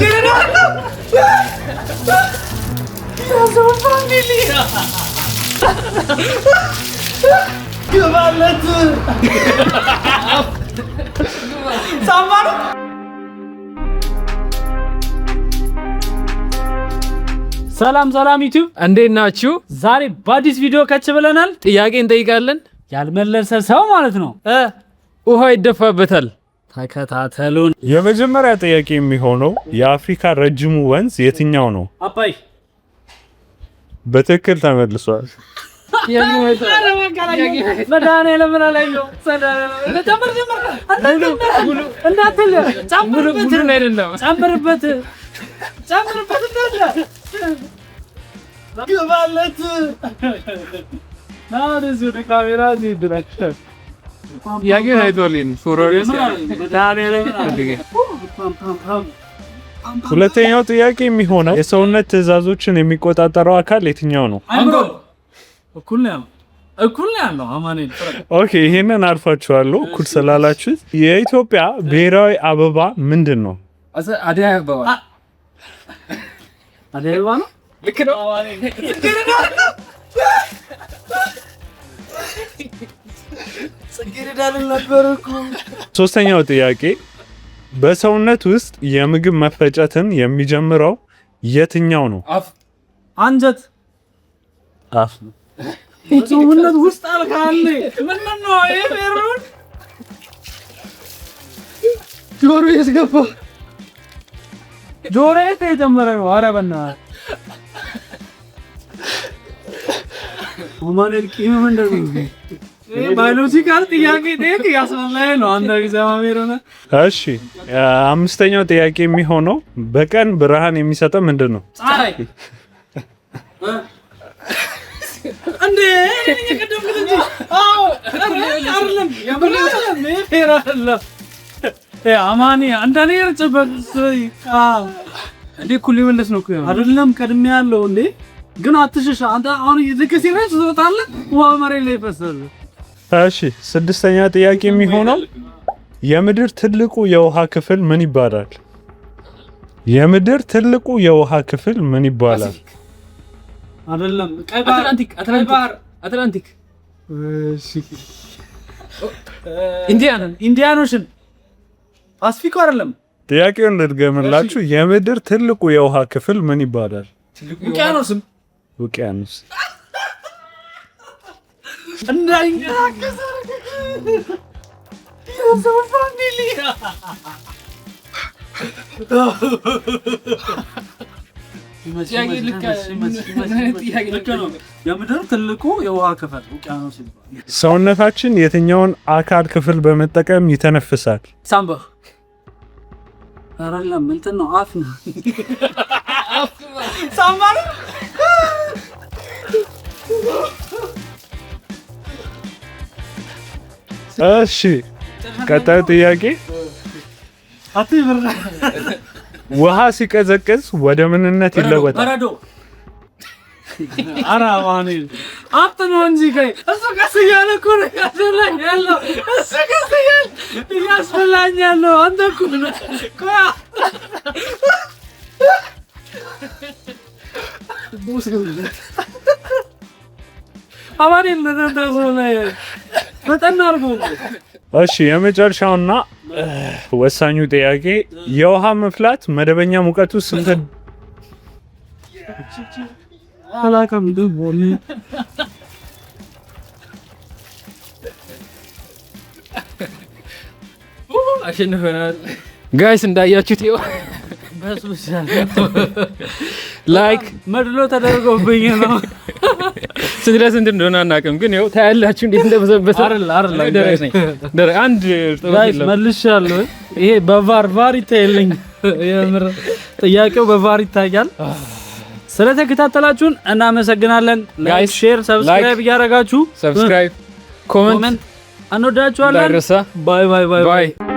ጽጌረዳ family ግባለት ሳምባ ነው። ሰላም ሰላም ዩቲዩብ፣ እንዴት ናችሁ? ዛሬ በአዲስ ቪዲዮ ከች ብለናል። ጥያቄ እንጠይቃለን። ያልመለሰ ሰው ማለት ነው ውሃ ይደፋበታል። ተከታተሉን። የመጀመሪያ ጥያቄ የሚሆነው የአፍሪካ ረጅሙ ወንዝ የትኛው ነው? አባይ። በትክክል ተመልሷል። መድኃኒዓለም አላየሁም። ጨምር ጨምር እንዳትል፣ ጨምርበት ጨምርበት ጨምርበት እንዳለ ግባለት። ና ወደዚህ ወደ ካሜራ ጥያቄ ታይቷል። ሁለተኛው ጥያቄ የሚሆነው የሰውነት ትዕዛዞችን የሚቆጣጠረው አካል የትኛው ነው? እኩል ነው ያለው፣ እኩል ነው ያለው። አማኑኤል። Okay፣ ይሄንን አልፋችኋለሁ እኩል ስላላችሁት። የኢትዮጵያ ብሔራዊ አበባ ምንድን ነው? አደይ አበባ። አደይ አበባ ነው። ልክ ነው። ጽጌረዳ ልል ነበር እኮ። ሶስተኛው ጥያቄ በሰውነት ውስጥ የምግብ መፈጨትን የሚጀምረው የትኛው ነው? አፍ። አንጀት። አፍ ነው። በሰውነት ውስጥ አልካለ ምንድን ነው ይሄ? ፌሩን ጆሮ ያስገባ። ጆሮ የጀመረ ነው። ኧረ በእናትህ አማኑኤል ቂም ምንድን ነው? ይሄ biological ጥያቄ ጠይቅ እያስበላኝ ነው። አንተ ጊዜ ማሜር ሆነ። እሺ፣ አምስተኛው ጥያቄ የሚሆነው በቀን ብርሃን የሚሰጠው ምንድን ነው? ፀሐይ እንዴ? እኔ የቀደምኩት እንጂ። አዎ፣ አይደለም፣ የምር አይደለም። ይሄ fair አይደለም። ይሄ አማኒ እንደኔ ርጭበት። እንዴ፣ እኩል ሊመለስ ነው እኮ። አይደለም፣ ቀድሜ ያለው እንዴ። ግን አትሽሽ አንተ። አሁን ልክ ሲረጭ ትወጣለህ፣ ውሃ መሬት ላይ ይፈሳል። እሺ፣ ስድስተኛ ጥያቄ የሚሆነው የምድር ትልቁ የውሃ ክፍል ምን ይባላል? የምድር ትልቁ የውሃ ክፍል ምን ይባላል? አይደለም፣ ቀይ ባህር። አትላንቲክ፣ አትላንቲክ፣ አትላንቲክ። እሺ። Indian። Indian Ocean፣ ፓሲፊክ አይደለም። ጥያቄውን ልድገምላችሁ። የምድር ትልቁ የውሃ ክፍል ምን ይባላል? ውቅያኖስም። ውቅያኖስ። እንዳይንቀሳቀስ የሰው family ጥያቄ ነው። የምድር ትልቁ የውሃ ክፍል ውቅያኖስ ይባላል። ሰውነታችን የትኛውን አካል ክፍል በመጠቀም ይተነፍሳል? ሳምባ አይደለም፣ እንትን ነው፣ አፍ ነው። ሳምባ ነው። እሺ፣ ቀጣዩ ጥያቄ ውሃ ሲቀዘቅዝ ወደ ምንነት ይለወጣል? በረዶ። ኧረ አማኑኤል አፍጥ ነው እንጂ ከይ እሱ ቀስ እያለ እኮ ነው እያስበላኝ ያለው። እሱ ቀስ እያለ እያስበላኝ ያለው አንተ እኮ ነህ። ቆይ አማኑኤል ፈጠን አድርጎ። እሺ፣ የመጨረሻውና ወሳኙ ጥያቄ የውሃ መፍላት መደበኛ ሙቀቱ ስንት? አላውቅም። አሸንፈናል guys፣ እንዳያችሁት ይኸው like መድሎ ተደርጎብኝ ነው። ስንት ለስንት እንደሆነ አናውቅም፣ ግን ይኸው ታያላችሁ እንዴት እንደበሰበሰ። አይደል አይደል። ደረቅ ነኝ፣ ደረቅ፣ አንድ እርጥበት guys የለም። መልሻለሁ። ይሄ በ VAR VAR ይታይልኝ። የምር ጥያቄው በ VAR ይታያል። ስለተከታተላችሁን እናመሰግናለን። Like፣ Guys, share፣ subscribe እያደረጋችሁ Subscribe፣ comment comment። እንወዳችኋለን። እንዳይረሳ። Bye bye bye። Bye.